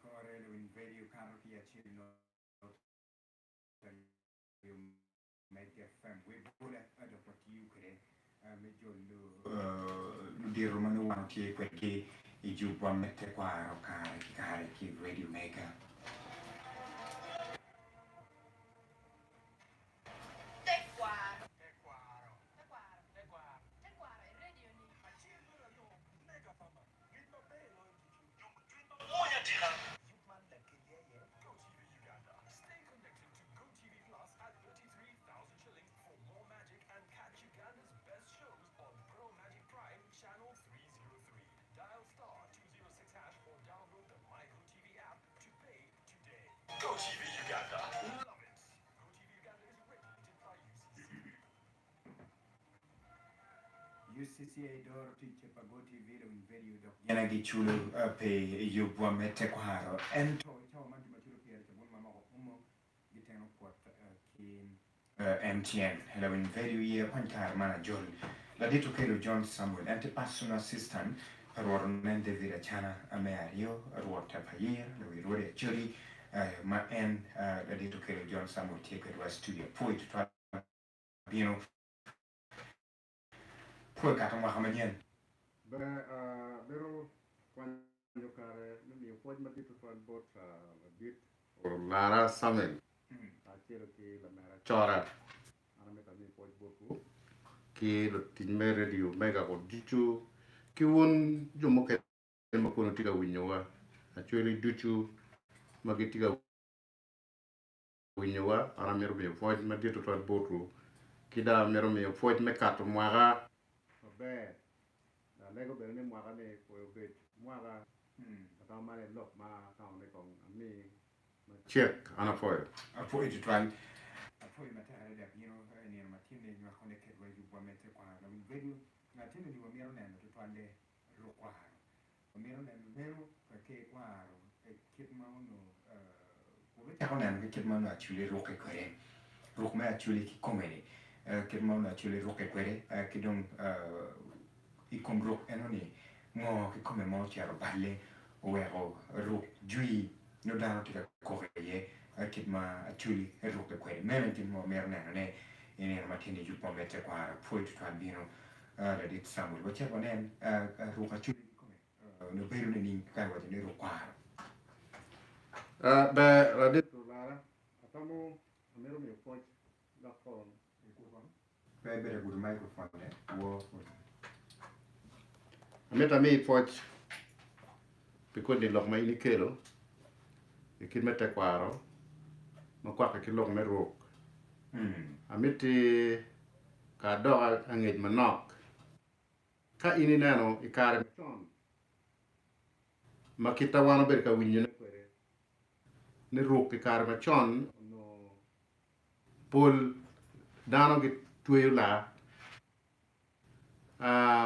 kore lawiny radio kato ki acel not aryo Meg FM wi bula dok watiyo kwede me jolo ludito ma nongo wan watye kwedgi i jubwa me tekwaro kare ki kare ki i Radio Mega. Tekwaro. Tekwaro. Tekwaro. Tekwaro. Tekwaro i radio ni. Acel me aryo, Mega Farmer, ngec maber loyo ducu. Yomo cwiny ma mwonya atika. Yub man lakeli aye GoTv Uganda. Stay connected to GoTv Plus at 33,000 shillings for more magic and catch Uganda's best shows on Pearl Magic Prime channel 303. Dial star 206 hash or download the My GoTv app to pay today. GoTv Uganda. Love it! GoTv Uganda is regulated by UCC. UCCA doro ticce pa GoTv lawiny vedio dok gin aye giculo pi yubwa me tekwaro. Ento i cawa man jo ma culo pire cabun ma moko umo giteno kwot ki MTN. Lawiny vedio iye kwany kare man ajol. Ladit Okello John Samuel en tye personal assistant pa Rwot Onen David Acana me aryo, Rwot pa Yer, lawi Rwodi Acholi ma en Ladit Okello John Samuel tye kwedwa i studio. Apwoyi tutwal bino. Pwoyo kato mwaka manyen. Ber amito kwanyo kare me miyo pwoc madit tutwal bot ladit Olara Samuel kacel ki lamera Cora. An amito ami pwoc botwu ki lutic me radio mega ko ducu ki wun jo mukene ma kono tye ka winyowa acwali ducu ma gitye ka winyowa, an amito miyo pwoc madit tutwal botwu, ki dong amito miyo pwoc me kato mwaka maber. Alego bene ni mwaka-ni pwoyo obed mwaka atamo man aye lok ma atamo ni kong ami macek. An apwoyo. Apwoyo tutwal. Apwoyo matek adada bino i nino ma tinni nywakone kedwa yubwa me tekwaro. Lawiny radio, tinni-ni wamito neno tutwalle lukwaro. Wamito neno meno pa ker kwaro kit ma onongo wabicako neno ki kit ma onongo Acholi rukke kwede, ruk me Acholi kikome-ni, kit ma onongo Acholi rukke kwede ki dong i kom ruk eno-ni ngo kikome ma ocito balle oweko ruk jwi nongo dano tye ka kok iye kit ma Acholi rukke kwede. Meno aye gin ma wamito nenone i nino ma tye ni yub ma me tekwaro pwod tutwal bino. Ladit Samuel, wacit wanen ruk Acholi kikome onongo bedo nining ka iwaco ni ruk kwaro? Ber ladit Olara, atamo amito miyo pwoc dok kong. Pe ibedo agudo microphone ne, wor. Amito ami pwoc pi kodi lok ma in ikelo i kit me tekwaro ma kwake ki lok me ruk. Amiti ka adok angec manok. Ka in ineno i kare macon ma kit ma wan wabedo ka winyone kwede ni ruk i kare macon onongo pol dano gitweyo laa,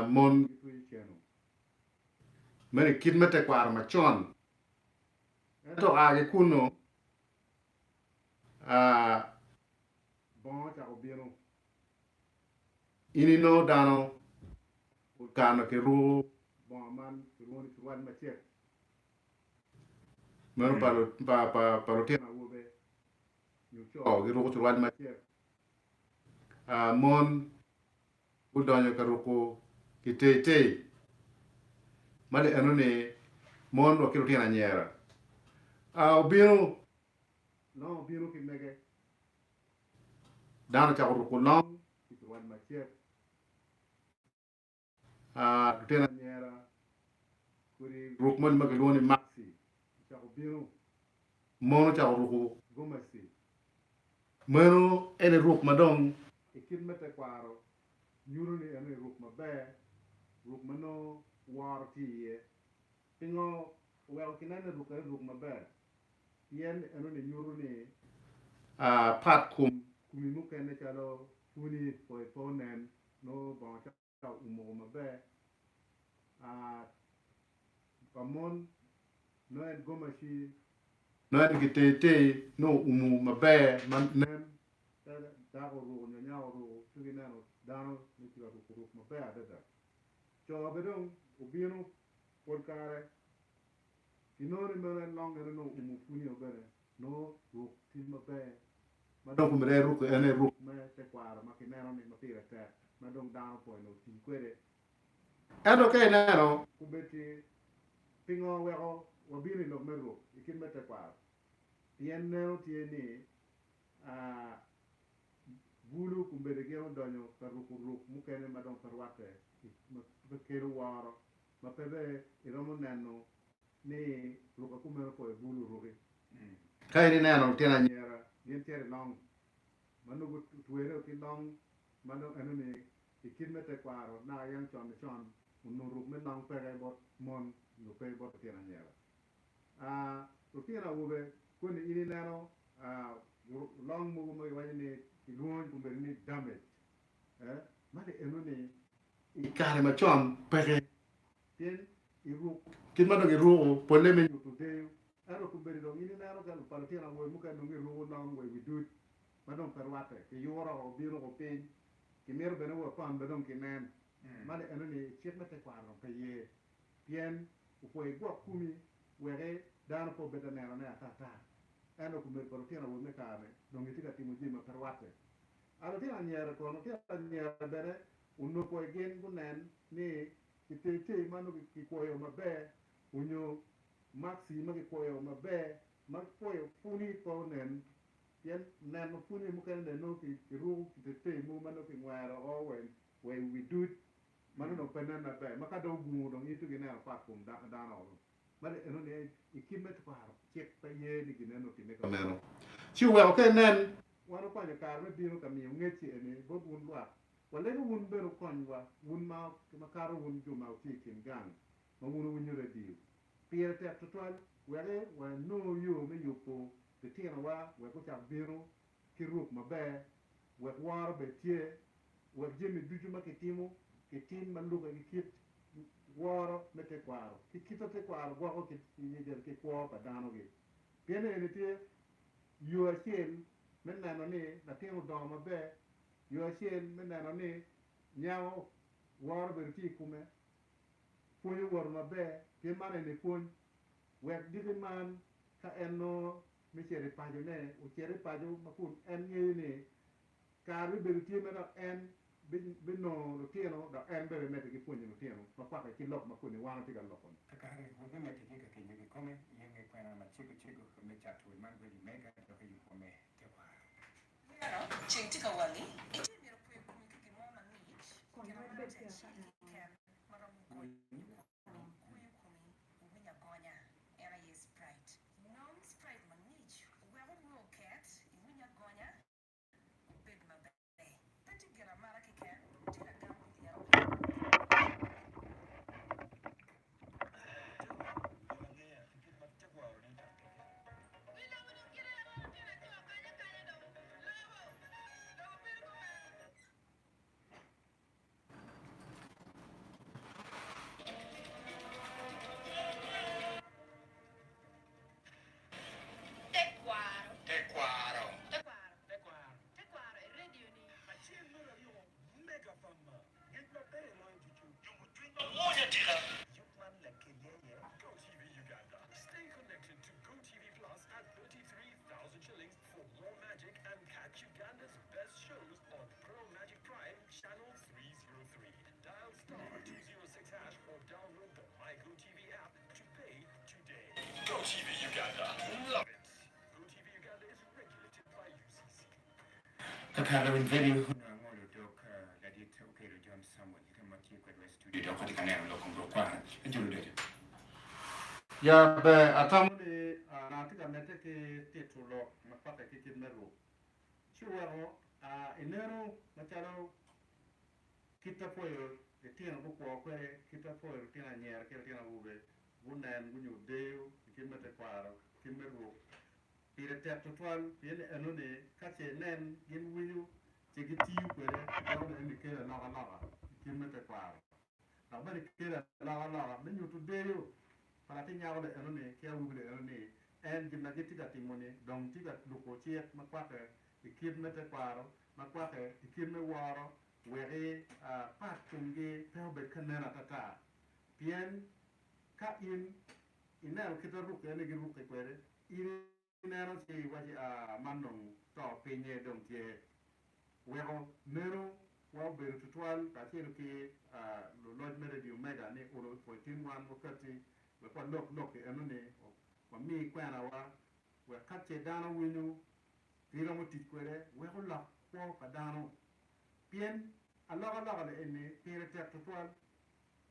mon gitweyo ceno meno i kit me tekwaro macon ento oa ki kunu bongo ocako bino. In inongo dano pol kare ma kiruko bongo man kilwongo ni curual macek meno pa lutino awobe nyo co giruko curual macek mon gudonyo ka ruko kiteitei ma ni enoni mon wa ki lutino anyira obino nongo obino ki mege Dano ocako ruko long ki curual macek. Lutino anyira kodi ruk moni ma kilwongo ni maxi ocako bino, mon ocako ruko gomaci. Meno ene ruk ma dong i kit me tekwaro nyuto ni eno ruk maber, ruk ma nongo woro tye iye. Pingo oweko kineno ni ruk eno ruk maber? Pien enoni nyuto ni pat kom komi mukene calo pwoni pe onen, nongo bongo ca omoko maber. Pa mon nongo en gomaci, nongo en giteitei nongo oumo maber ma nen ka dako oruko nyo nyako oruko ci gineno dano ni tye ka ruko ruk maber adada. Co bene dong obino pol kare. Inongo ni meno en long ene nongo oumo pwonyo bene nongo ruk tye maber ma dong komiti aye ruk en aye ruk me tekwaro ma kineno ni ma pire tek ma dong dano opwoyo nongo tii kwede. Ento ka ineno kombeddi pingo weko wabino i lok me ruk i kit me tekwaro? Pien neno tye ni bulu kombeddi gin odonyo ka ruko ruk mukene ma dong pe rwatte ma pe kelo woro ma pe bene iromo neno ni ruka kumeno poyo bulu oruki. Ka in ineno lutino anyira gin cito i long ma nongo gutwere ki long ma nongo eno ni i kit me tekwaro naka yang con ni con onongo ruk me long peke bot mon nyo pe bot lutino anyira. Lutino awobe koni in ineno long mogo ma giwaco ni kilwongo kombeddi ni damage ma li eno ni i kare macon peke pien iruk kit ma dong iruko polle me nyuto deyo ento kombeddi dong in ineno ka pa lutino awobe mukene dong giruko long wa i wi duc ma dong pe rwatte kiyuro oko bino oko piny kimito bene wa kon be dong kinen ma li eno ni cik me tekwaro dong pe ye pien opwoyo igwok komi wek dano pe obed ka nenone ata ata ento kombeddi pa lutino awobe me kare-ni dong gitye ka timo jami ma pe rwatte. A Lutino anyira kono, lutino anyira bene onongo pwoyo gin gunen ni kiteitei ma nongo kikwoyo maber onyo maxi ma kikwoyo maber ma pwoyo puni pe onen pien neno puni mukene bene nongo kiruko kiteitei mogo ma nongo kingwero oko wa i wi duc ma nongo dong pe nen maber ma ka dong ogungo dong in tung ineno pat kom dano oko. Ma eno ni i kit me tekwaro cik pe ye ni gin eno otimme ka meno. Ci oweko ka inen wan okwanyo kare me bino ka miyo ngec-ci eni bot wun lwak, walego wun bene wukonywa, wun ma makato wun jo ma wutye i kin gang ma wun wuwinyo redio. Pire tek twatwal wek wanong yo me yubo litinowa wek gucak bino ki ruk maber, wek woro obed tye, wek jami ducu ma kitimo kitim ma lube ki kit woro me tekwaro ki kit ma tekwaro gwoko ki kwo pa danogi. Pien eni tye yo acel me neno ni latin odongo maber, yo acel me neno ni nyako woro obedo tye i kome, pwonyo woto maber, pien man eni pwony wek diki man ka en nongo me cito i pacone, ocit i paco ma kun en ngeyo ni kare bibedo tye ma dok en binongo lutino dok en bene bimedde ki pwonyo lutino ma kwake ki lok ma koni wan watye ka loko-ni. Kakare, wabimedde ki ka kenyo kikome i nge kwena macego cego me cato wil man Radio Mega dok i yubwa me tekwaro. Myero, ceng tye ka wangi, itye myero kwe komi ki gin mo mangic, gin amata acel keken ma romo gonyo komi, kweyo komi, iwinyo agonya, en aye Sprite. Nong Sprite mangic wek orwo oket, iwiny agonya, obed maber. Pe tye gin amata keken, tye lagam pi lyeto piny. Tekwaro. Tekwaro. Tekwaro. Tekwaro. Tekwaro i redio ni. Acel ngut aryo Mega Fama, ngec maber loyo ducu. Yomo cwiny ma mwonya atika. Yub man lakelle aye GOtv Uganda. Stay connected to GOtv Plus at 33,000 shillings for more magic and catch Uganda's best shows on Pearl Magic Prime channel 303. Dial star 206 hash or download the My GOtv app to pay today. GOtv Uganda. Love it! GOtv Uganda is regulated by UCC. Kakare winy radio onongo angolo dog ladit Okello John Samuel ka ma tye kwedwa i studio dok watye ka neno lok kom rok kwara. Ajolo odoco. Ya ber, atamo ni an atye ka medde ki tito lok ma kwake ki kit me ruk. Ci oweko ineno macalo kit apwoyo litino gukwo kwede, kit apwoyo litino anyira ki litino awobe gunen, gunyut deyo i kit me tekwaro, kit me ruk. Pire tek tutwal pien ni enoni ka ce inen gin winyo ce gitiyo kwede doko ni eni kelo alokaloka i kit me tekwaro dok bene kelo alokaloka me nyuto deyo pa latin nyako li enoni ki awobi li enoni en gin ma gitye ka timo ni dong tye ka luko cik ma kwake i kit me tekwaro ma kwake i kit me woro weki pat komgi pe obed ka nen atata pien ka in. ineno kit ma rukke ni girukke kwede, in ineno ci iwaci aa man dong to pinye dong tye. Weko meno wa obedo tutwal kacel ki luloc me Radio Mega ni olo pwoy tin wan wakati wek walok lok i eno ni wami kwena wa wek ka ce dano winyo giromo tic kwede wek olok kwo pa dano pien alokaloka ni eni pire tek tutwal.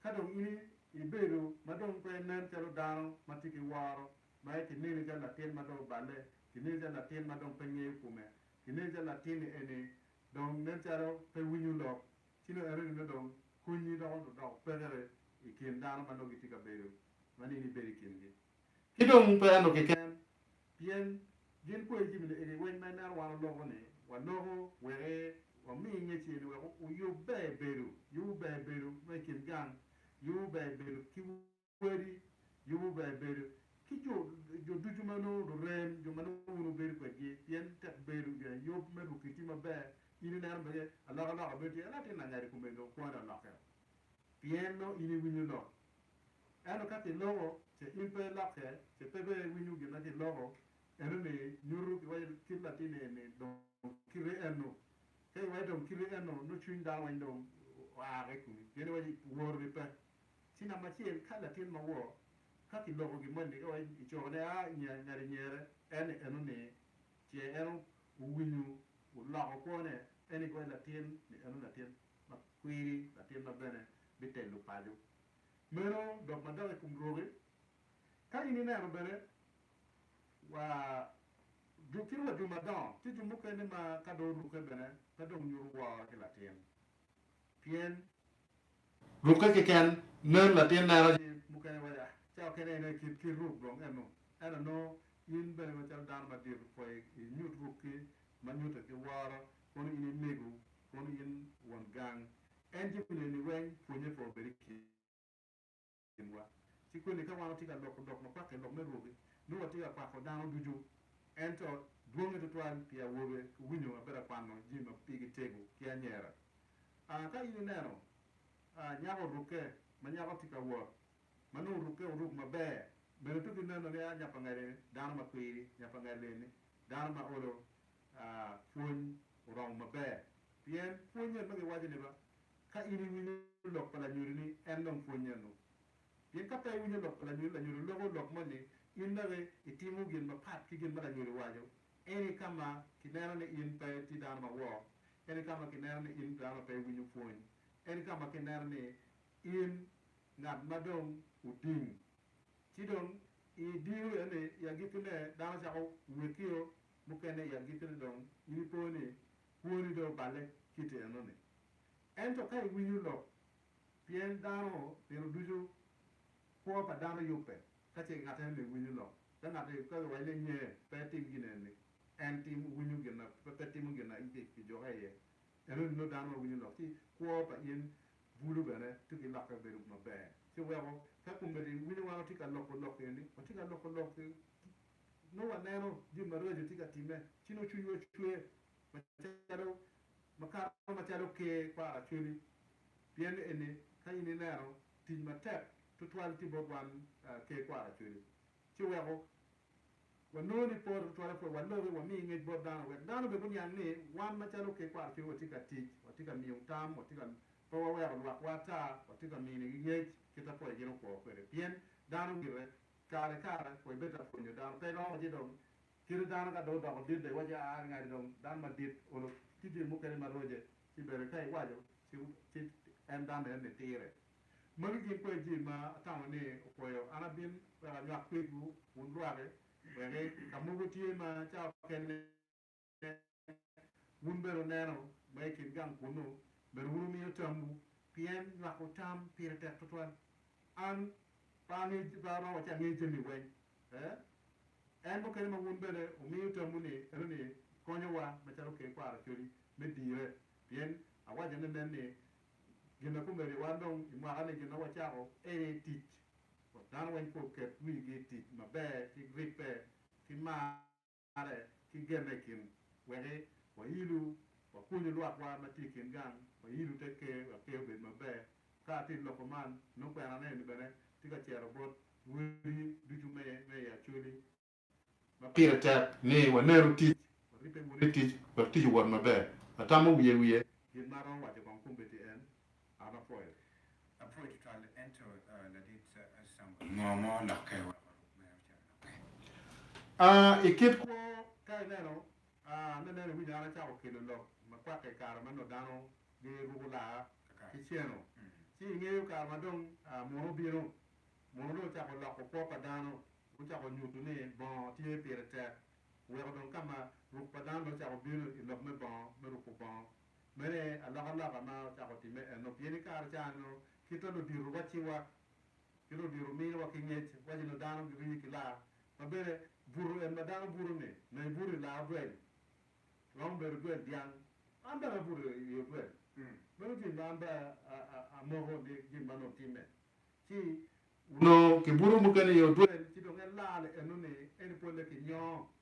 Ka dong in ibedo ma dong pe inen calo dano ma tye ki woro, ma kineni calo latin ma dong oballe, kineni calo latin ma dong pe ngeyo kome, kineni calo latin-ni eni dong nen calo pe winyo lok, ci nongo enoni nongo dong konyi doko odoko pekere i kin dano ma nongo gitye ka bedo ma ni in ibedo i kingi. Ki dong pe eno keken, pien gin kweyo jami-ni eni weng ma ineno wan oloko-ni, waloko wek wami ngec eni wek wuyub ber bedo, yubu ber bedo ma i kin gang, yubu ber bedo ki wadi, yubu ber bedo ki jo jo ducu ma nongo lurem, jo ma nongo wun wubedo kwedgi, pien tek bedo yub me ruki tye maber, in ineno bene alokaloka bedo tye, latin langadi kome dong kwone olokkeo, pien nongo in iwinyo lok. Ento ka kiloko, ce in pe ilokke, ce pe bene iwinyo gin ma kiloko, enoni nyuto kiwaco ni kit latinni eni dong kite eno. Ka iwaco dong kite eno, nongo cwiny dano weng dong oa ki i komi, pien iwaco woroni pe. Ci namba acel, ka latin ma wor, ka kiloko gin moni, ka iwaco icoko ne a ngat inyere, en enoni ce en owinyo, oloko kwone, en iwaco latin ni eno latin ma kwiri, latin ma bene bitelo paco. Meno dok madok i kom roki. Ka in ineno bene wa kit wa jo madongo, tye jo mukene ma ka dong orukke bene pe dong nyuto woro ki latin. Pien rukke keken nen latin neno ci mukene waco ah ca okene en kit kit ruk dong eno. Ento nongo in bene macalo dano madit pwoyo inyut rukki ma nyutte ki woro kono in imego kono in won gang. En jami eni weng pwonye pe obedo i kinwa. Ci kweni ka wan watye ka loko lok ma kwako i lok me rwogi, nongo watye ka kwako dano ducu. Ento dwonge tutwal pi awobe ki winyo abedo akwano jami ma pigi tego ki anyera. A Ka in ineno nyako orukke ma nyako tye ka wot, ma nongo orukke oruk maber, bene tuk ineno ni a nya pa ngati eni dano ma kwiri, nya pa ngati eni dano ma olo pwony oromo maber. Pien pwony en ma giwaco ni ba, ka in iwinyo lok pa lanyodini, en dong pwony eno. Pien ka pe iwinyo lok pa lanyodi, lanyodi loko lok moni, in doki itimo gin mapat ki gin ma lanyodi owaco, eni ka ma kineno ni in pe itye dano ma wor, eni ka ma kineno ni in dano ma pe iwinyo pwony, eni ka ma kineno ni in ngat ma dong oding. Ci dong i diro eni, i agikkine dano cako wekio mukene i agikkine dong in ipo ni kwoni dong oballe kiti enoni. Ento ka iwinyo lok, pien dano nino ducu kwo pa dano yubbe ka ce ngat enoni winyo lok. Ka ngat ka giwaco ni nye pe etim gin eni, en tim winyo gin na pe timo gin na kijuke iye. Enoni nongo dano ma winyo lok ci kwo pa in bulu bene tye ki lokke bedo maber. Ci weko ka kombeddi winyo wan watye ka loko lok eni, watye ka loko lok nongo waneno jami maraco tye ka timme ci nongo cwinywa cwer macalo makato macalo ker kwaro Acholi pien eni ka in ineno tic matek tutwal tye bot wan ker kwaro Acholi ci weko wanongo ni pore tutwal pwod waloki wami ngec bot dano wek dano bene guniang ni wan macalo ker kwaro Acholi watye ka tic watye ka miyo tam watye ka pe waweko lwakwa ata watye ka minigi ngec kit ma pwoyo gin okwo kwede pien dano gire Kare kare wa ibed ka pwonyo dano pe romo ci dong kite dano ka dong odoko dit dong iwaco aa ngati dong dano madit olo tye jami mukene ma roce ci bene ka iwaco ci ci en dano eno ni tire. Magi gin kwer jami ma atamo ni opwoyo an abin wek anywak kwedwu wun lwaki wek ka mogo tye ma ca okene Wun bene wuneno ma i kin gang kunnu, bene wun wumiyo tamwu, pien nywako tam pire tek twatwal. An pe aromo waci angeyo jami weng, en mukene ma wun bene wumiyo tamwu-ni, eno-ni konyowa macalo ker kwaro Acholi me dire, pien awaco ni nen ni gin ma komedi wan dong i mwaka-ni gin ma wacako eni tic, dano weng pe oket wigi i tic maber ki ribbe ki mar. Mare ki genne i kin weki wailu wapwonyu lwakwa ma tye i kin gang, wailu te ker wek ker obed maber. Ka atye loko man, nongo kwena ne ni bene tye ka cito bot rwodi ducu me i Acholi ma pire tek ni wanenu tic, waribbe wunu i tic wek tic owot maber. Atamo wiye wiye gin ma aromo waco kong kombeddi en, an apwoyo. Apwoyo tutwal ento ladit Samuel ngo ma olokke weko ruk mere ocako lokke? I kit kwo ka ineno, anene iwinyo an acako kelo lok ma kwakke i kare ma nongo dano giruko laa ki ceno. Ci ingeyo kare ma dong muno obino, muno dong ocako loko kwo pa dano, gucako nyuto ni bongo tye pire tek, oweko dong ka ma ruk pa dano dong ocako bino i lok me bongo, me ruko bongo. Meno aye alokaloka ma ocako timme eno, pien i kare ca nongo kit ma ludito wacciwa, kit ma ludito miniwa ki ngec, waci nongo dano girii ki laa, ma bene buto en ma dano buto-ni, nongo ibuto i laa odwel, romo bedo odwel dyang, an bene abuto i odwel, meno jami ma an bene amoko ni jami ma nongo timme. Ci onongo kibuto mukene i odwel, ci dong en laa eno-ni eni polle kinyongo,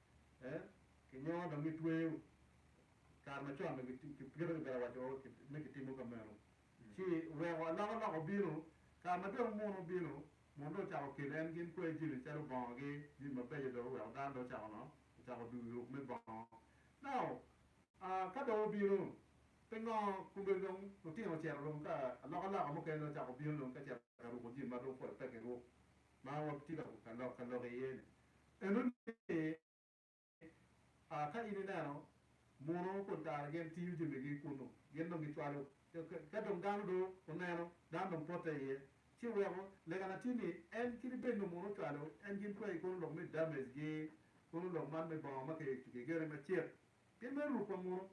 kinyongo dong gitweyo. Kare macon dong kite kibene waco ni kitimo ka meno. Ci oweko alokaloka obino, kare ma dong muno obino, muno dong ocako kelo en gin kwer jami calo bongogi, jami mabeco dong oweko dano dong ocako ngo, ocako duyo ruk me bongo. Now, ka dong obino, pingo kombeddi dong lutino ocito dong ka alokaloka mukene dong ocako bino dong ka cito ka ruko jami ma dong pwod pe kiruk ma watye ka lok iye ni. Eno ni. Ka in ineno, muno pol kare gin tiyo jamigi kunnu, gin dong gicwalo. Ka dong dano dong oneno, dano dong pote iye, ci weko legana tye ni en kadi bed nongo muno ocwalo, en gin kweri kono lok me damage gi, kono lok man me bongo ma kigero macek, pien meno ruk pa muno.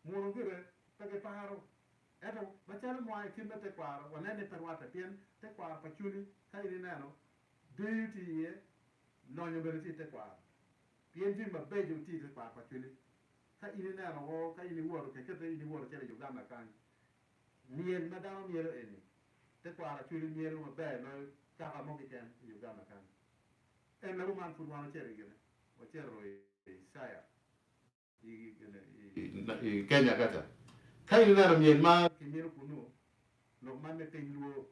Muno gire pe giparo. Ento macalo mwa i kit me tekwaro, waneno ni pe rwatte, pien tekwaro pa cwali ka in ineno, deyo tye iye, Lonyo bene tye i tekwaro, pien jami mabeco tye i tekwaro pa Acholi. Ka in ineno o, ka in iwoto, kekette in iwoto cito i Uganda kany, myel ma dano myelo eni, tekwaro Acholi myelo maber loyo kaka mo keken i Uganda kany. En labo man pud wan ocito i gine, wacito i Shire i Kenya kaca. Ka in ineno myel ma kimyelo kunnu, lok man me piny luo,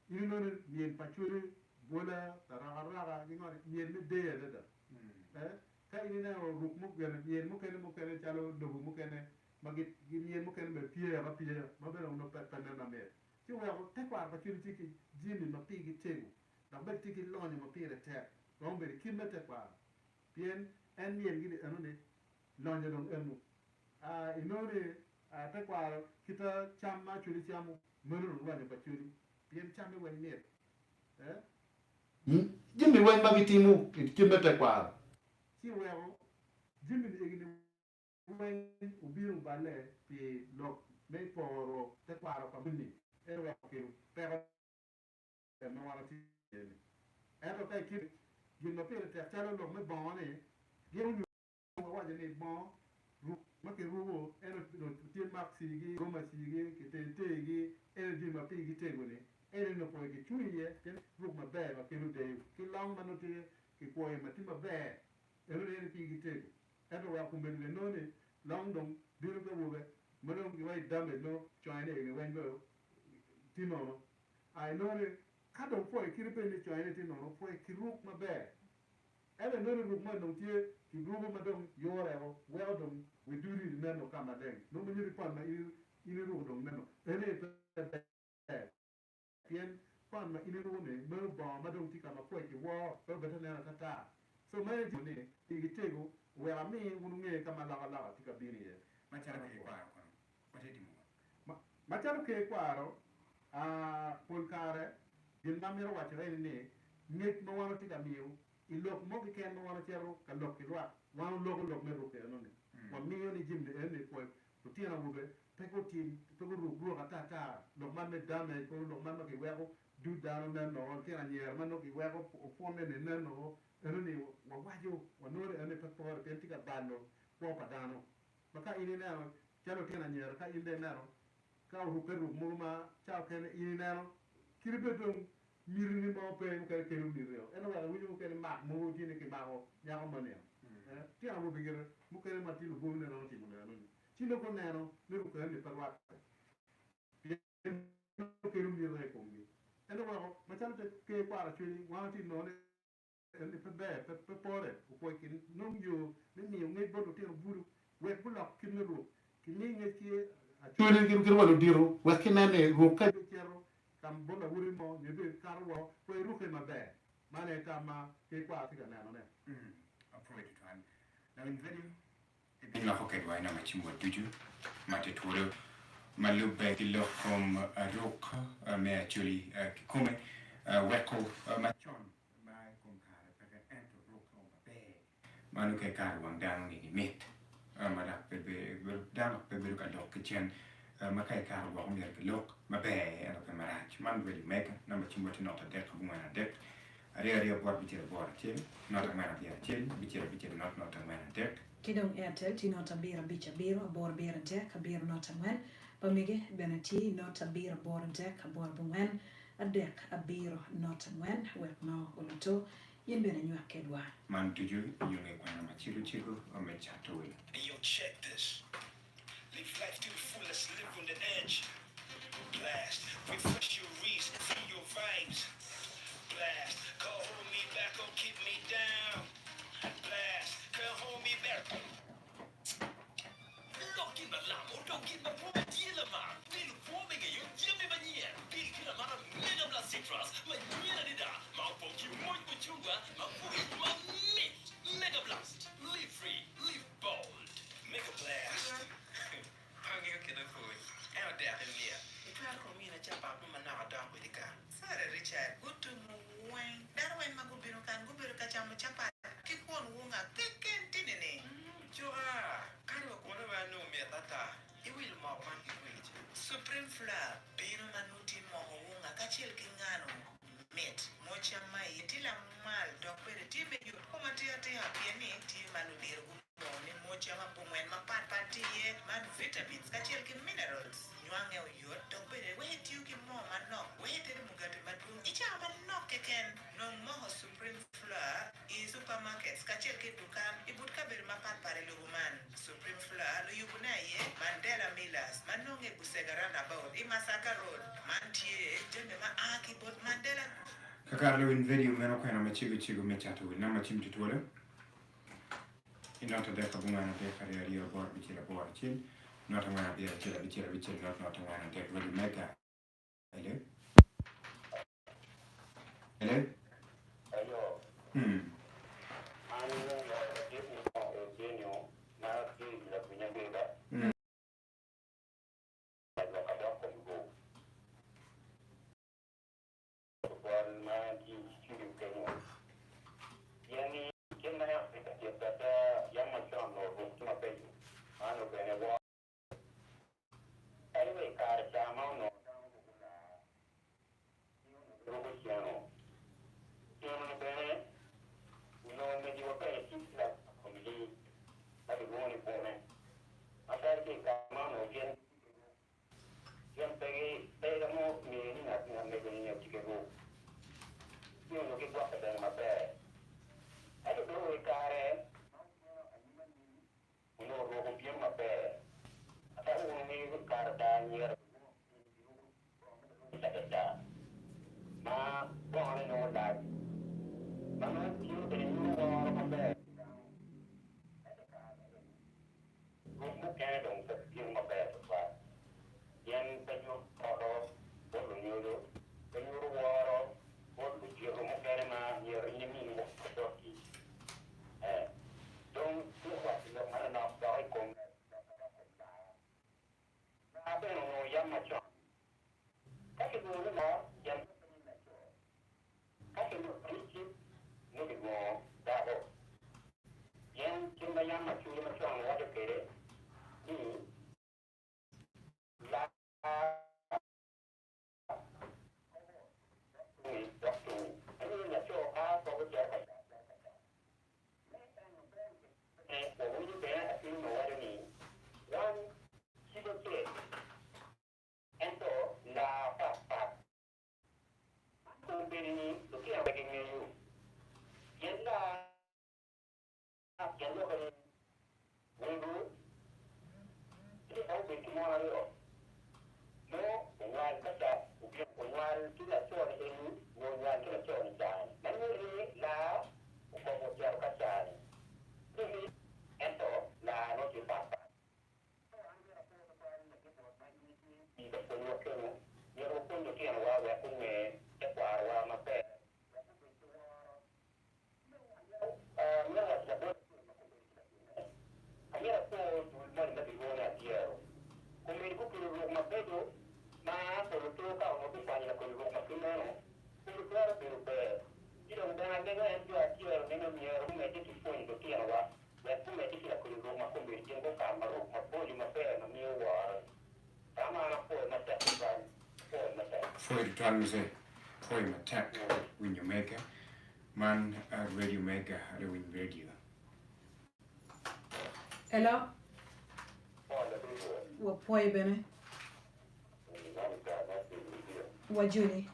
in inongo ni myel pa Acholi, bwola, larakaraka ki ngoni, myel me deyo adada. Ka in ineno ruk mukene, myel mukene mukene calo lobo mukene ma myel mukene bene pyeo apyeya ma bene onongo pe nen mamit. Ci oweko tekwaro pa Acholi tye ki jami ma pigi tego dok bene tye ki lonyo ma pire tek romo bedo i kit me tekwaro. Pien en myel gini eno ni lonyo dong eno. Inongo ni tekwaro kita cam ma Acholi camo meno dong lonyo pa Acholi pien camme weng mit. Jami weng ma gitimo i kit me tekwaro. Ci weko jami ni egini weng obino oballe pi lok me poro tekwaro pa moni en oweko okelo peko. Ma wan watye iye-ni. Ento ka ikit gin ma pire tek calo lok me bongo-ni, gin onyuto wawaco ni bongo ruk ma kiruko ento tye makcigi, gomacigi, kiteiteyigi, ento jami ma pigi tego-ni en aye nongo pwoyo kicung iye pien ruk maber ma kelo deyo ki long ma nongo tye kikwoyo ma tye maber ento ni en aye pigi tego. Ento weko kombeddi bene nongo ni long dong bino ki awobe ma dong giwaco damage nongo conge ni eni weng dong tye nono. A Inongo ni ka dong pwoyo kite bed ni coyone tye nono, pwoyo ki ruk maber. Ento inongo ni ruk moni dong tye ki ruko ma dong yure o, weko dong wi dudi neno ka maleng. Nongo ma nyuti pon ma in iruko dong neno ene aye pe ber pien pon ma in iruko ni meno bongo ma dong tye ka ma pwoyo ki wor pe obed te neno atata. So meno aye timo ni pigi tego wek ami wun wunge ka ma alokaloka tye ka bino iye. Macalo ker kwaro kono, watye timo ngo? Macalo ker kwaro, pol kare gin ma amito waco eni ni, ngec ma wan watye ka miyo i lok mo keken ma wan wacito ka lok ki lwak, wan waloko lok me rukke enoni. Wamiyo ni jami enoni pwoyo lutino awobe pe gutim, pe guruk ruk ata ata, lok man me damage, kono lok man ma kiweko dud dano neno, lutino anyira ma nongo kiweko opwonne ni neno, enoni wawaco, wanongo ni enoni pe pore pien tye ka balo kwo pa dano. Ma ka in ineno calo lutino anyira ka in dong ineno ka orukke ruk mogo ma ca okene in ineno kadi bed dong miti ni mo pe mukene kelo miti o ento weko iwinyo mukene mak mogo tye ni kimako nyako moni o tyen awobe gire mukene ma tye lubwome ne romo timo neno ni ci nongo guneno ni rukke eni pe rwatte pien nongo kelo miti i komgi ento weko macalo. te ker kwaro Acholi wan watye nongo ni eni pe ber, pe pore opwoc ki nong yo me miyo ngec bot lutino bulu wek gulok kit me ruk ki mi ngec ki Acholi gin wa ludito wek ki nen ni ruk ka ibicito ka bot lawoti mo nyo ibikato woko pe irukke maber. Man aye tam ma ker kwaro tye ka nenone. Apwoyo tutwal. Lawiny radio Ibinywako kedwa i namba cimwa ducu ma tye twolo ma lubbe ki lok kom ruk me Acholi kikome weko macon ma i kom kare peke ento ruk o maber ma nongo ka ikato wang dano ni mit ma dok pe dano dok pe bedo ka lok ki cen ma ka ikato gwok omyero kilok maber ento pe marac. Man Radio Mega namba cimwa tye 0 3 4 3 Aryo aryo abwot abicel aboro acel, not angwen abiro acel, abicel abicel not not angwen adek. Ki dong Airtel tye not abiro abic abiro aboro abiro adek abiro not angwen, pa mege bene tye not abiro aboro adek aboro abongwen adek abiro not angwen wek nongo oluto in bene inywak kedwa. Man ducu i yo nge kwena macego cego me cato wil. Hey yo check this Live life to the fullest live on the edge Blast Refresh your reason free your vibes Blast Can't hold me back or keep me down Blast Can't hold me back. Lok gin malam odok gin ma bwome tye lamak pi lukwo me ngeyo jami manyen. Pil kit amata Mega Blast Citrus manyen adada ma opong ki moc mucungwa ma kwir mamit. Mega Blast, live free, live bold. Mega Blast. Pe angeyo kit me pwony, ento dek i wiya. Itwero kono mina capat mo manok adok kwede ka? Sara, Richard, gutumo weng. Dano weng ma gubino kany gubedo ka camo capat ki kwon wunga keken tini-ni. Cuka, kadi wa kwone weng anongo mit ata. Iwilo moko man ki kwec. Supreme Flour bino ma nongo tye moko wunga kacel ki ngano mit. Moc cam ma iye tye lamal dok bene tye me yot kom atir atir pien ni tye ma ludiro gulwongo ni moc cam abongwen mapat pat tye iye man vitamins kacel ki minerals. Nywange oyot dok bene weko itiyo ki moo manok weko itedo mugati madwong i cawa manok keken. Nong moko Supreme Flour i supermarkets kacel ki dukan i but kabedo mapat pat i lobo man. Supreme Flour luyubone aye Mandela Millers ma nonge i Busega Roundabout i Masaka Road. Man tye jami ma a ki bot Mandela Group. Kakare luwiny vedio meno kwena macego cego me cato wil namba cim tutwale i not adek abongwen adek aryo aryo aboro abicel aboro acel not angwen abiro acel abicel abicel not not angwen adek Radio Mega Hello Hello Ayo, Hmm. an ladit mo Eugenio ma atye i Lawinyagega. Lok adok kom go. Tutwal ma en tye i studio kenyo. Pien ni kit ma en obedo ka tito ada yam macon onongo ruk tye mabeco ma onongo bene woro. Kadi wa i kare ca ma onongo dano ruko laa ki onongo giruko ceno. Ceno-ni bene onongo megiwa bene tye ki lakom lee ma kilwongo ni bwome ma kadi ki i kare ma onongo gin gitye ki ruk Gin pe giromo ngeyo ni ngat mego-ni tye ki ruk, ci onongo gigwokke bene maber. Ento dong i kare ma otyeno anyim-anyim, onongo ruk obino maber. Ata wun wungeyo kare pa anyira giruko bongo ma kilwongo ni cadada, ma bongone nongo lac, ma nongo tye bene nyuto woro maber ki dano. Ento kare meno, Ruk mukene dong pe bino maber tutwal pien pe nyuto woro bot lunyodo, pe nyuto woro bot ludito mukene ma myero in imi woro botgi. Ee, dong tye waco lok manonok dok i kom lok madok kom laa. Laa bene onongo yam macon. Ka kilwongo ni laa, tyen lokke ni laco. Ka kilwongo ni cik, nongo kilwongo dako. Pien kit ma yam Acholi macon waco kwede ni, Laa kobo dok tungi dok tungi, ento laco ka kobo cito ka cat cito ka cat. Me eno bene wawinyo bene Acholi ma waco ni, Wan cik acel, ento laa patpat. Man kono obedo ni lutino pe gingeyo pien laa tyen lokke ni wego tye ka obed ki mon aryo mo onywal ka ca obino onywal ki laco ni eni nyo onywal. bedo ber. Ci dong bene alego en jo atyero ni myero gumedde ki pwonyo lutinowa wek gumedde ki lakodi ruk ma kombeddi gin gukato ma ruk maboco maber ma miyo woro. Ka man apwoyo matek tutwal, pwoyo matek. Pwoyo tutwal Mzee, pwoyo matek winyo mega man radio mega lawiny radio. Hello. Wapwoyo bene. Wajoli.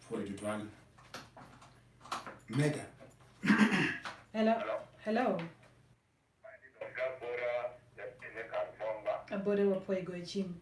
Pwoyo tutwal. Mega. Hello. Hello. Aboda wapwoyo goyo cim.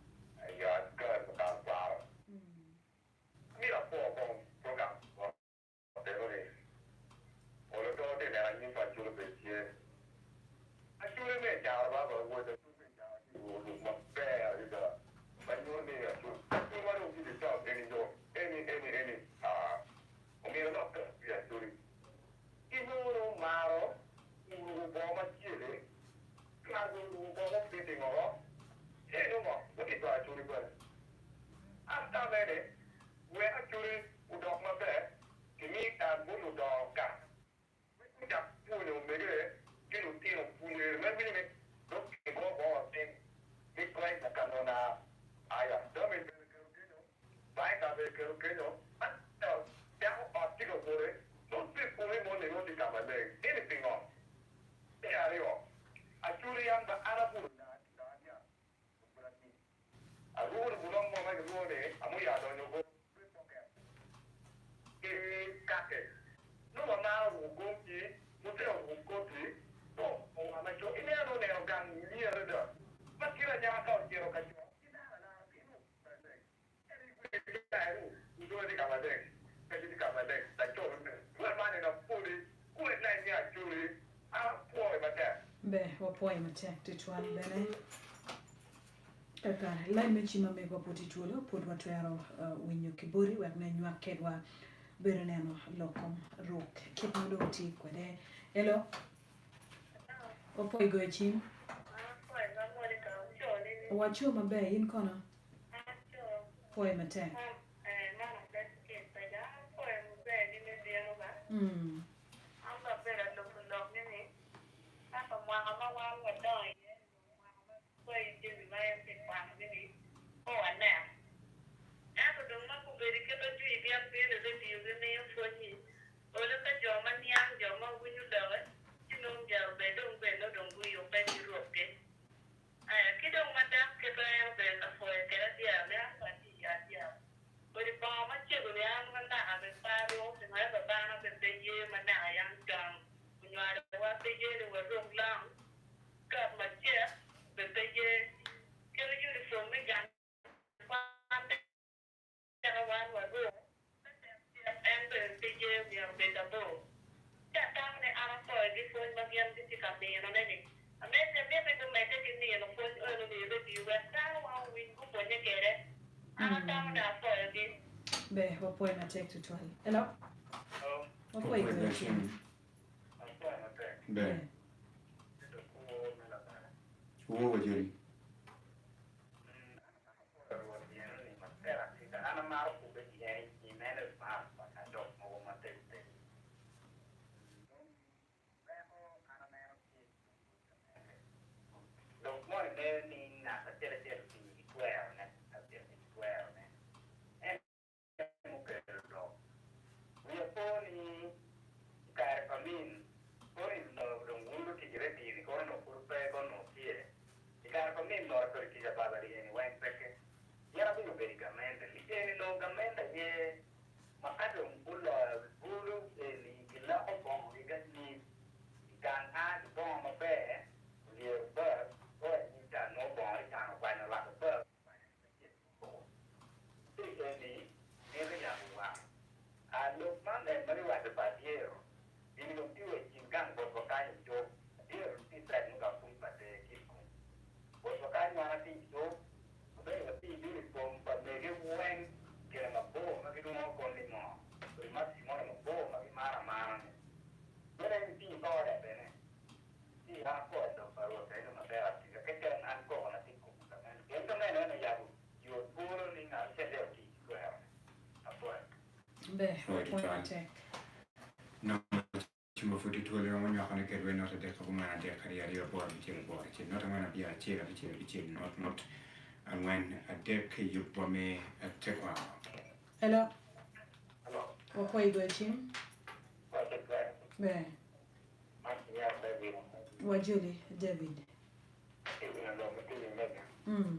Ber, wapwoyo matek tutwal bene. Kakare, lain me cim ma megwa pud tye twolo, pud watwero winyo ki boti wek me nywak kedwa bedo neno lok kom ruk kit ma dong tye kwede. Hello. Wapwoyo goyo cim. Waco maber, in kono? Pwoyo matek. Ber, wapwoyo matek tutwal. Hello. Wapwoyo goyo cim. Ber. Wuo wa joli. Ber, Pwoyo wapwoyo tutwal. matek. Namba cim ma pud tutwal iromo nywakone kedwa i not adek abongwen adek aryo aryo aboro abicel aboro acel not angwen abiro acel abicel abicel not not angwen adek i yubwa me tekwaro. Hello. Wapwoyo goyo cim. Ber. Wajoli David. Mm.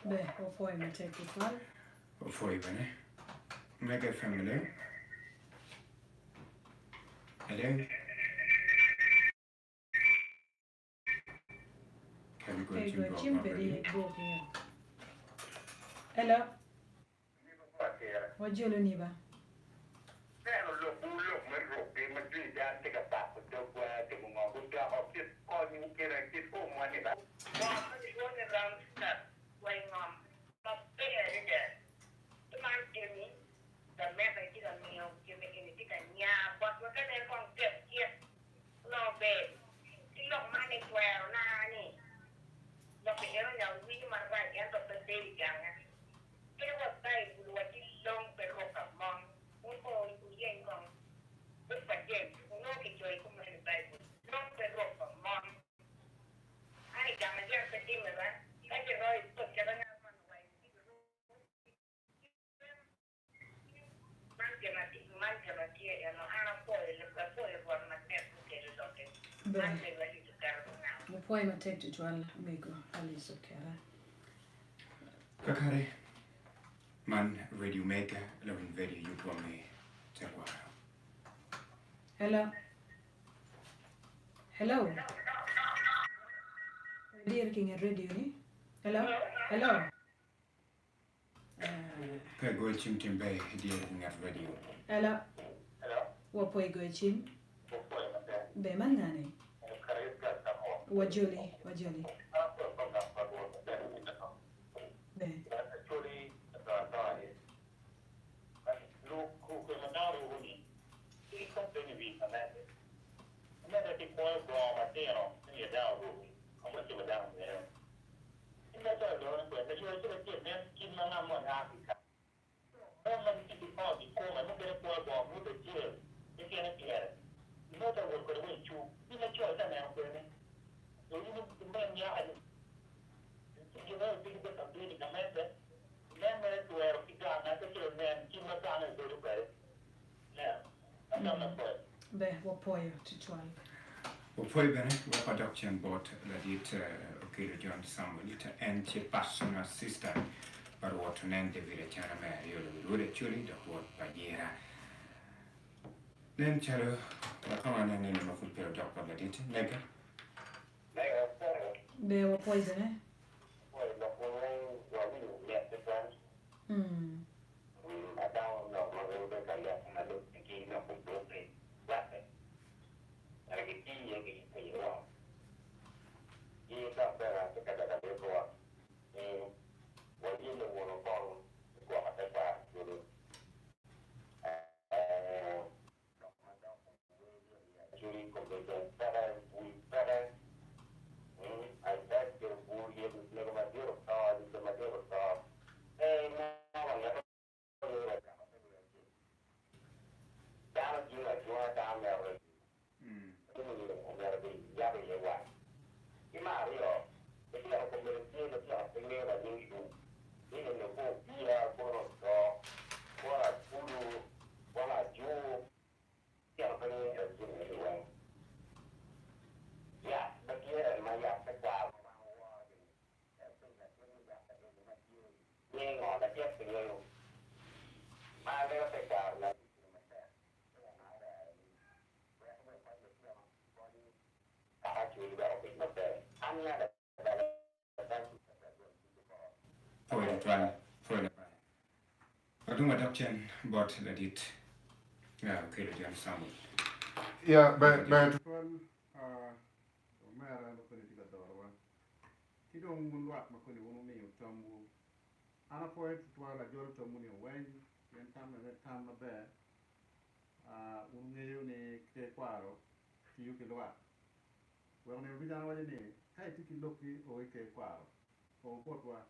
Ber, wapwoyo matek tutwal. Opwoyi bene. Mega FM hello. Hello. Can we go Pe to go Bob cim pedi already? bok iyo. Hello. Wajolo ni ba. Ber. Wapwoyo matek tutwal mego Alice Okera. Kakare man Radio Mega lawiny radio yubwa me tekwaro. Hello. Hello. Dir ki nget radio ni. Hello. Hello. Ka igoyo cim tim ber idyere ki nget radio. Hello. Wapwoyo goyo cim. Ber man ngani? Wajoli, wajoli. Ber. Ber, wapwoyo tutwal. Wapwoyo bene wek wadok cen bot ladit Okello John Samuel ta en tye personal assistant pa Rwot Onen David Acana me Ariolo Rwod Acholi dok Rwot pa Jira. Nen calo wek wane nene ma pud pe odok bot ladit mega. Ber, wapwoyo bene. Mm. ni ngo lacek kingeyo ma alego tekwaro na matek Pwoyo tutwal, pwoyo labaya. Wadong wadok cen bot ladit Okello John Samuel. Ya, ber ber tutwal omera ma koni tye ka dorowa ki dong wun lwak ma koni wun wumiyo tamwu. An apwoyo tutwal ajolo tamwu ni weng pien tam ene tam maber. Wun wungeyo ni tekwaro tiyo ki lwak. Wek nino ducu an awaco ni, ka itye ki lokki o i tekwaro, o botwa,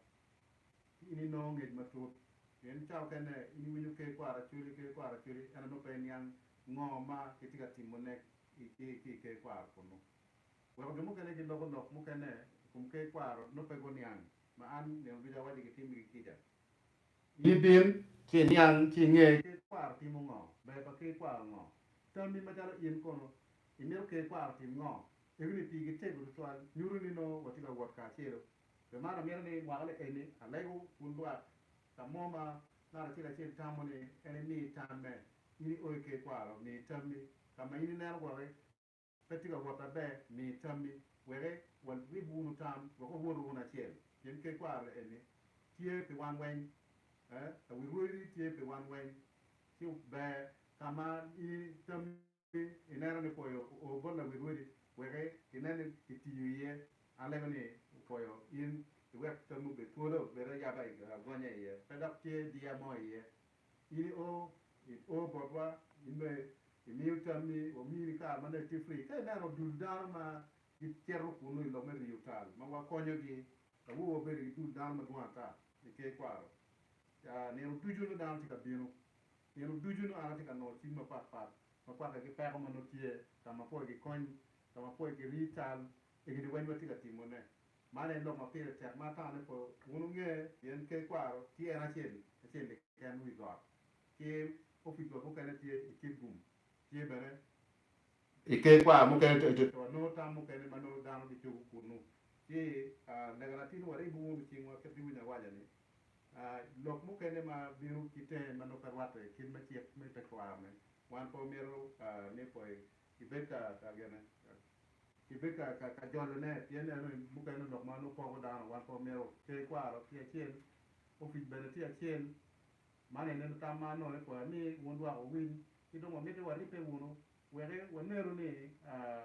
ci in inongo ngec matut. Pien ca okene in iwinyo tekwaro acwali, tekwaro acwali, ento nongo pe iniang ngo ma kitye ka timone ki i tekwaro kunnu. Weko jo mukene giloko lok mukene i kom tekwaro nongo pe guniang, ma an nino ducu awaco gitimigi kica. In ibin ci iniang ci inge ker kwaro timo ngo, ber pa ker kwaro ngo, tammi macalo in kono imito ker kwaro tim ngo, egoni pigi tego tutwal nyuto ni nongo watye ka wot kacelo. Pi man amito ni mwaka ni eni alego wun lwak ka mo ma ngat acel acel tamo ni en emi tamme, in io i ker kwaro mi tammi ka ma in ineno gwoki Pe tye ka wot aber, mi tammi weke warib wunu tam wek wawot wunu acel, pien ker kwaro eni tye pi wan weng, eh, lawi rwodi tye pi wan weng, ci ber ka ma in tammi ineno ni pwoyo oo bot lawi rwodi weke kinen ni kitiyo iye. Alego ni opwoyo in iwek tammi obed twolo, obed ayaba agonya iye, pe dok tye diya mo iye. In io, io botwa, in bene imiyo tammi, wamini kare ma nongo itye free. Ka ineno dul dano ma gicito kunnu i lok me riyo tal ma wakonyogi, awobi wabedo ki dul dano madwong ata i ker kwaro. Nino ducu nongo dano tye ka bino, nino ducu nongo an atye ka nongo cim mapat pat ma kwake ki peko ma nongo tye ka ma pwoyo ki kony, ka ma pwoyo ki rii tal, egini weng watye ka timone. Man aye lok ma pire tek ma atamo ni pol wun wunge pien ker kwaro tye en acel acel keken wi got ki opic wa mukene tye i Kitgum tye bene i ker kwaro mukene tye to wanongo tam mukene ma nongo dano gicobo kunu ci lega latin waribo wunu cingwa kit iwinyo awaca ni lok mukene ma bino ki tenge ma nongo pe rwatte kit me cik me tekwaro ni wan pe wamito ni poi ibed ka gene Kibed ka jolone, pien eno ni mukene lok ma nongo poko dano, wan pe wamito. Ker kwaro tye acel, opic bene tye acel. Man aye neno tam ma anongo ni pwoya ni wun lwak wuwiny, ki dong wamiti waribbe wunu wek wanenu ni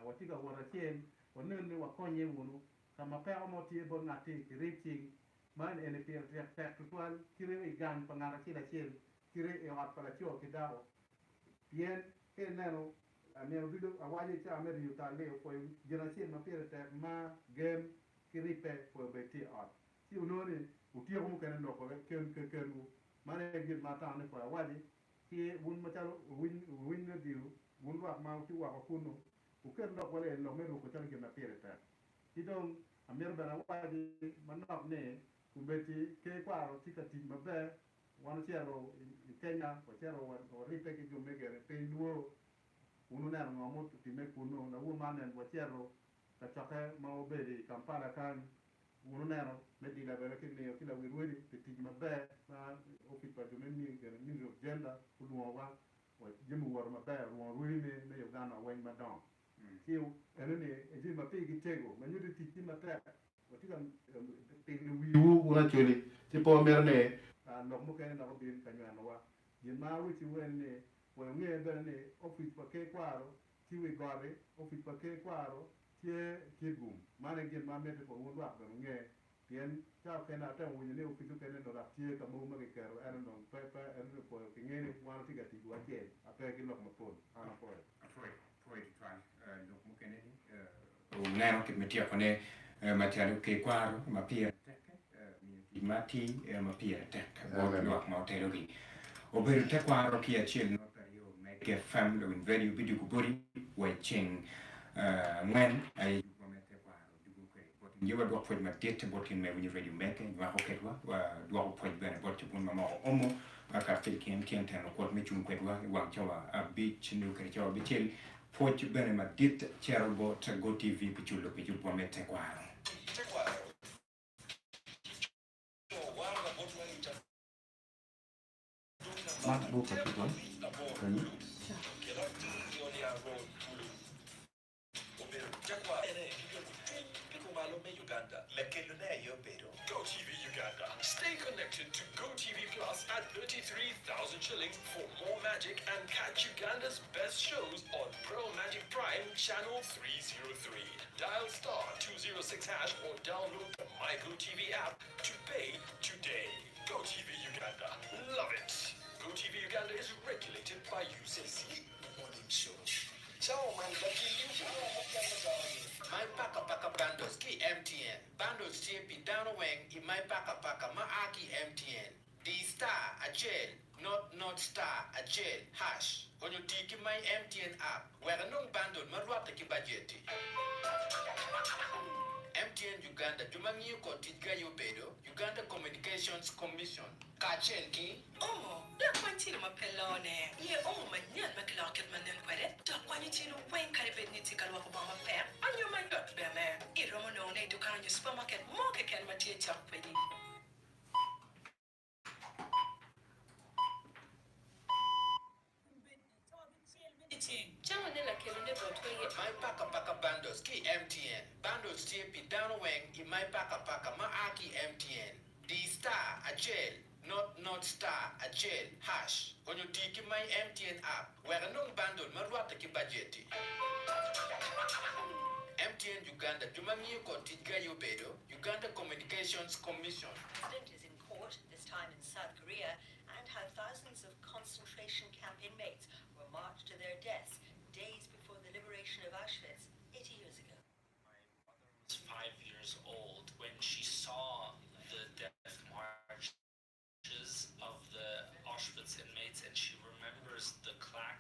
watye ka wot acel, wanenu ni wakonnye wunu. Ka ma peko mo tye bot ngat-ti, kirib cing. Man eni pire tek tek tutwal kite i gang pa ngat acel acel, kite i ot pa laco ki dako, pien ka ineno Nino ducu awaco i cawa me riyo tal-li opwoyo gin acel ma pire tek ma gen ki ribbe pwoyo obed tye i ot. Ci wunongo ni wutyeko mukene loko ken kekenwu. Man aye gin ma atamo ni pwoyo awaci ki wun macalo wuwiny redio, wun lwak ma wutye woko kunnu, wuket lok wale lok me ruko calo gin ma pire tek. Ki dong amito bene awaci manok ni kombeddi Ker Kwaro tye ka tic maber. Wan ocito i Kenya, wacito waribbe ki jo me gere piny luo. Wun wuneno ngo mutimme kunnu. Lawor man nen wacito kacokke ma wabedo i Kampala kany. Wun wuneno me dila bene kimiyo ki lawil rwedi pi tic maber ma opic pa jo me Ministry of Gender olwongowa. Jami owoto maber, olwongo rwedi me Uganda weng madongo. Ci enoni jami ma pigi tego ma nyuto tic tye matek. Watye ka pilo wiwu wun Acholi ci pe wamito ni lok mukene dok obin ka nywenowa. Gin ma awecciwu en ni wek wunge bene ni opic pa Ker Kwaro tye wi got-ti, opic pa Ker Kwaro tye Kitgum. Man aye gin ma amito ni wun lwak bene wunge pien ca okene atemo winyo ni opic okene onongo dok tye ka mogo ma kiketo ento onongo pe pe ento opwoyo kinge ni wan watye ka tic wacel ape ki lok mapol. An apwoyo. Apwoyo, apwoyo tutwal lok mukene ni Wuneno kit me tyekone macalo ker kwaro ma pire tek, miyo tic ma atir ma pire tek bot lwak ma otelogi. Obedo tekwaro ki acel not aryo Meg FM Lawiny Radio bidwogo boti wa i ceng angwen aye yubwa me tekwaro dwogo kwede bot in. Yewa dwok pwoc madit bot in ma iwinyo radio Meg nywako kedwa, wa dwoko pwoc bene bot cobun ma moko omo kacel ki MTN teno kwot me cung kwedwa i wang cawa abic nyo kede cawa abicel. Pwoc bene madit cito bot GoTV pi culo pi yubwa me tekwaro. Tekwaro, Co waraga botwa i. Gukati kong kenyo. My Paka Paka Bundles ki i MTN. Bundles tye pi dano weng i My Paka Paka ma a ki i MTN. Di star acel not not star acel hash onyo ti ki My MTN app wek inong bundle ma rwatte ki bajeti. MTN Uganda jo ma ngiyo kor ticgi aye obedo Uganda Communications Commission kacel ki. Omo, lakwany cilo ma pe lone. Ye omo manyen ma kiloko kit ma nen kwede dok kwanyo cilo weng kadi bed ni itye ka lwoko bongo mapek nyo mayot bene. Iromo nongone i dukan nyo supamaket mo keken ma tye cok kwedi. My Paka Paka Bundles ki i MTN. Bundles tye pi dano weng i My Paka Paka ma a ki i MTN. Di star acel not not star acel hash onyo ti ki My MTN app wek inong bundle ma rwatte ki bajeti. MTN Uganda jo ma ngiyo kor ticgi aye obedo Uganda Communications Commission. President is in court, this time in South Korea, and how thousands of concentration camp inmates were marched to their deaths days before the liberation of Auschwitz 80 years ago. My mother was 5 years old when she saw the death marches of the Auschwitz inmates, and she remembers the clacking.